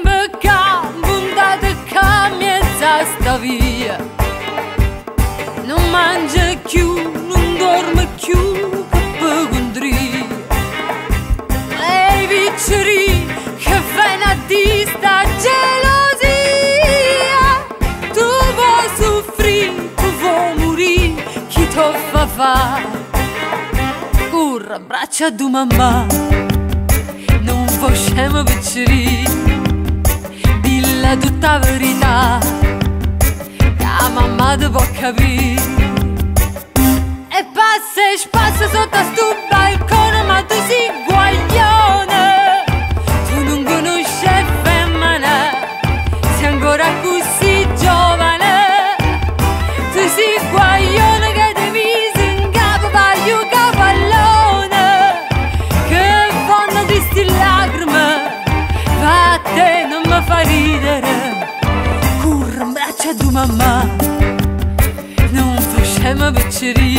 Sempe ccà, 'mpuntato ccà, 'mmiez'a 'sta via. Nun mangia cchiù, nun dorme cchiù, che pecundria. Ehi, piccerì, che vene a di' 'sta gelosia? Tu vuò suffrì, tu vuò murì, chi t' 'o ffa fà? Curre 'mbraccio a du mammà, nun fa 'o scemo piccerì, dille tutta 'a verità, ca mammà te po' capì. E passa e spassa sotto a stu balcone, ma tu si guaglione, tu nun cunusce 'e femmene, si ancora accussì giovane, tu si guaglione che te mise 'ncapa pa jucà a pallone, che vonno di sti lacrime, vatte nun me fa ridere, curre 'mbraccio a du mammà, nun fa scemo piccerì,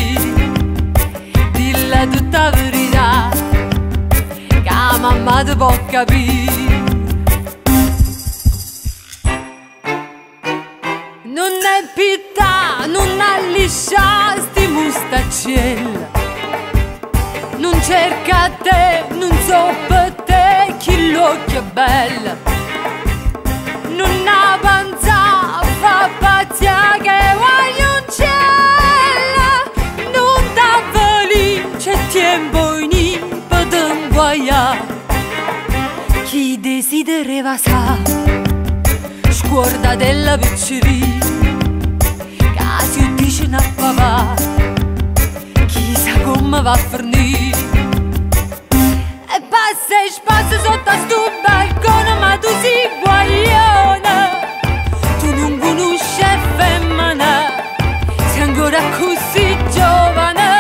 dille tutta 'a verità, ca mammà te po' capì. Nun è pittà, nun alliscià sti mustacciell, nun cerca a te, nun so pe te chill'uocchie bell, nun 'a penzà, fa pazzià che guagliuncella, nun t'avvelì, c'è tiempo in pe te 'nguaià. Chi desidera 'e vasà, scuordatella piccerì, ca si 'o diceno a papà, chissà comme va a fernì. E passa e spassa sotto a stu balcone, ma tu si guaglione, tu nun cunusce 'e femmene, si ancora accussì giovane,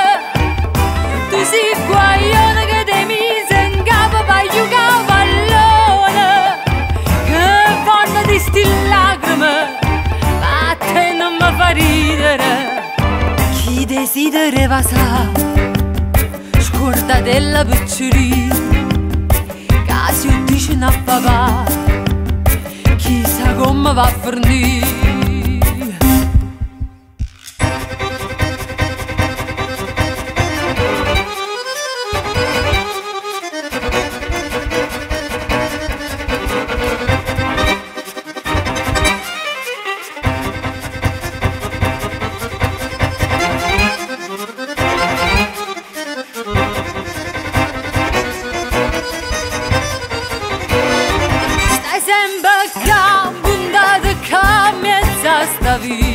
tu si guaglione che te mise 'ncapa pa jucà a pallone, che vonno di sti lacrime, vatte nun me fa ridere, chi desidera 'e vasà, scuordatella piccerì, ca si 'o diceno a papà, chissà comme va a fernì. Stai sempe ccà, 'mpuntato ccà, 'mmiez'a 'sta via.